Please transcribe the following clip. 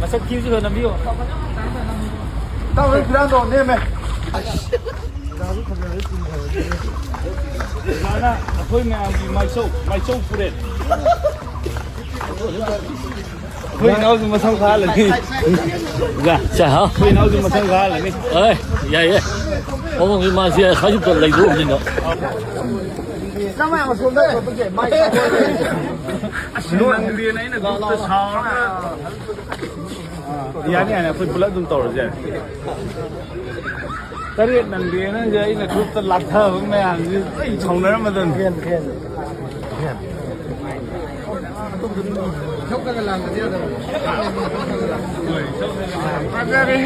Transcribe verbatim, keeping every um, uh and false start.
ꯃꯁꯛ ꯊꯤꯕꯁꯨ ꯈꯔ ꯅꯝꯕꯤꯌꯣ꯫ ꯏꯇꯥꯎ, ꯅꯪ ꯐꯤꯔꯥꯟꯗꯣ ꯅꯦꯝꯃꯦ꯫ ꯑꯣꯖꯥꯅ ꯑꯩꯈꯣꯏ ꯃꯌꯥꯝꯒꯤ ꯃꯥꯏꯆꯧ, ꯃꯥꯏꯆꯧ ꯄꯨꯔꯦꯟ꯫ ꯑꯩꯈꯣꯏ ꯏꯅꯥꯎꯁꯨ ꯃꯁꯝ ꯈꯥꯍꯜꯂꯅꯤ꯫ ꯁꯦ, ꯍꯥ? ꯑꯩꯈꯣꯏ ꯏꯅꯥꯎꯁꯨ ꯃꯁꯝ ꯈꯥꯍꯜꯂꯅꯤ꯫ ꯑꯦ, ꯌꯥꯏ, ꯌꯥꯏ꯫ ꯃꯃꯥꯡꯒꯤ ꯃꯥꯁꯦ ꯈꯥꯏꯁꯨꯝꯇ ꯂꯩꯊꯣꯛꯑꯕꯅꯤꯅ꯫ ꯅꯪꯗꯦꯅ ꯑꯩꯅ ꯒ꯭ꯔꯨꯞꯇ ꯁꯥꯎꯔꯒ꯫ ꯌꯥꯅꯤ, ꯌꯥꯅꯤ, ꯑꯩꯈꯣꯏ ꯄꯨꯂꯞ ꯑꯗꯨꯝ ꯇꯧꯔꯁꯦ꯫ ꯇꯔꯦꯠ ꯅꯪꯗꯦꯅ ꯑꯩꯅ ꯒ꯭ꯔꯨꯞꯇ ꯂꯥꯛꯊꯕ ꯃꯌꯥꯝꯁꯤ ꯂꯣꯏ ꯁꯥꯎꯅꯔꯝꯃꯗꯝꯅꯤ꯫ ꯐꯖꯔꯦ꯫